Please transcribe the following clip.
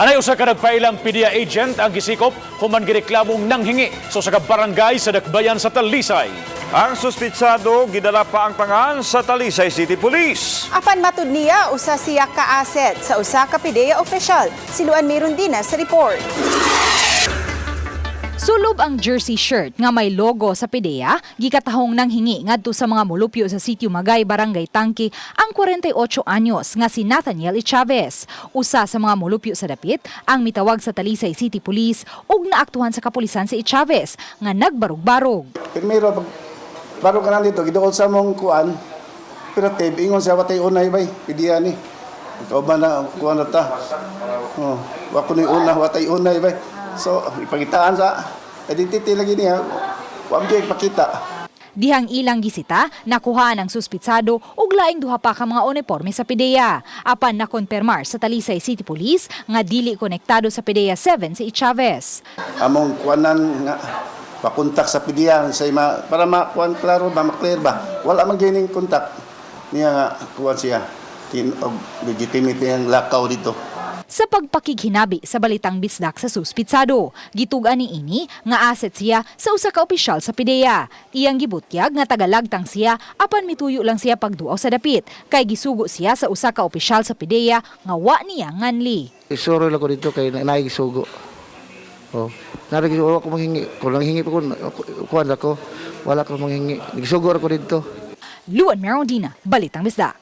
Anay usa ka nagpailang PDEA agent ang gisikop human gireklamong nanghingi sa usa ka barangay sa Dakbayan sa Talisay. Ang suspitsado gidala pa ang pangan sa Talisay City Police. Apan matud niya, usa siya ka-asset sa usa ka PDEA official. Si Luan Mirundina sa report. Sulob ang jersey shirt nga may logo sa PDEA, gikatahong nanghingi ngadto sa mga mulupyo sa Sitio Magay, Barangay Tangke ang 48 anyos nga si Nathaniel E. Chavez. Usa sa mga mulupyo sa dapit ang mitawag sa Talisay City Police ug naaktuhan sa kapulisan si E. Chavez nga nagbarug-barug. Primero, pag baro ka na dito, giduol sa mong kuan, pero tib, ingon siya, watay unay bay, PDEA ni. Ikaw ba na, kuan na ta? Oh, wa ko ni una, watay unay bay. So, ipagitaan sa identity lagi niya, wa mo ipakita. Dihang ilang gisita, nakuha ang suspitsado ug laing duha pa ka mga uniporme sa PDEA. Apan nakonpermar sa Talisay City Police nga dili konektado sa PDEA 7 si E. Chavez. Among kuanan nga, pakontak sa PDEA, sa ima, para makuan klaro ba, maklear ba, wala man gaining kontak niya nga, kuan siya, tin, og legitimate niyang lakaw dito. Sa pagpakighinabi sa balitang bisdak sa suspitsado, gitug-an ni ini nga asset siya sa usa ka opisyal sa PDEA. Iyang gibutyag nga tagalagtang siya apan mituyo lang siya pagduaw sa dapit kay gisugo siya sa usa ka opisyal sa PDEA nga wa niya nganli. Isuro lang ko dito kay naigisugo. Oh. Narigisugo wala ko manghingi. Kung nanghingi pa ko, kuan ako, wala ko manghingi. Nagsugo ra ko dito. Luan Merondina, Balitang Bisdak.